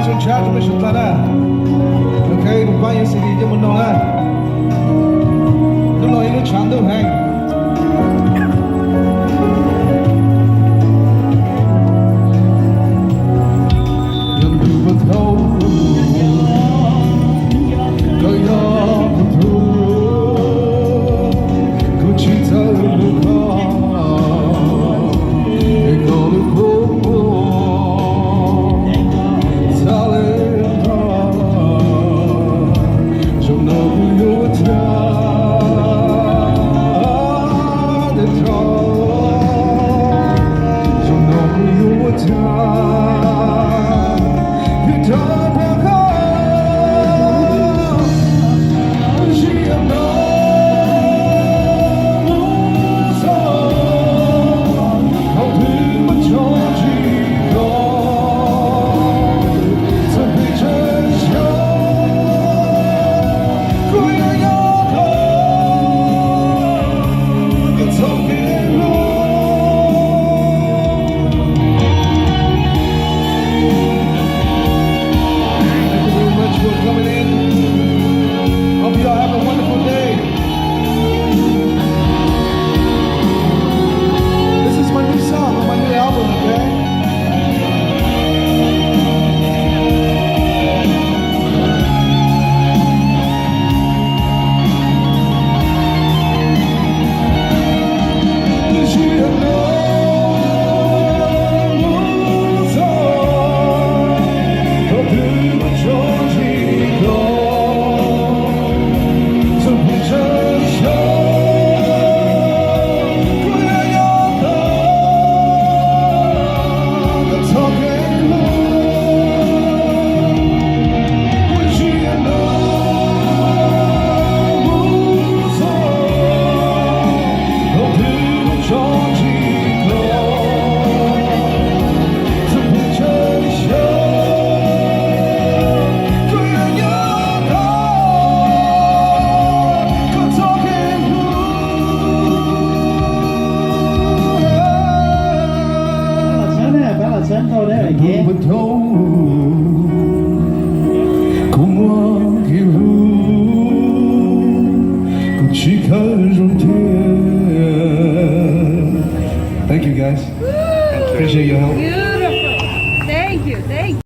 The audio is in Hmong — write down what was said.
Zoo tshav tsoom mloog sawv dlawg na. Ok, kuv pab yuav C D coj mus noog na. Hnub no ib lub tshav ntuj heev. Yog ntuj puag thaum koj yog kuv tug, kuv tsis txawj lug koj, es koj lub kua muag txhaj le ntog. Zaum no kuv yuav ua cas, zaum no kuv yuav ua cas, vim rau qhov koj. Thank you very much for coming in. Hope you all have a wonderful day. This is my new song on my new album, okay? Kuv muaj kev hlub, kuv tsis khaws zoo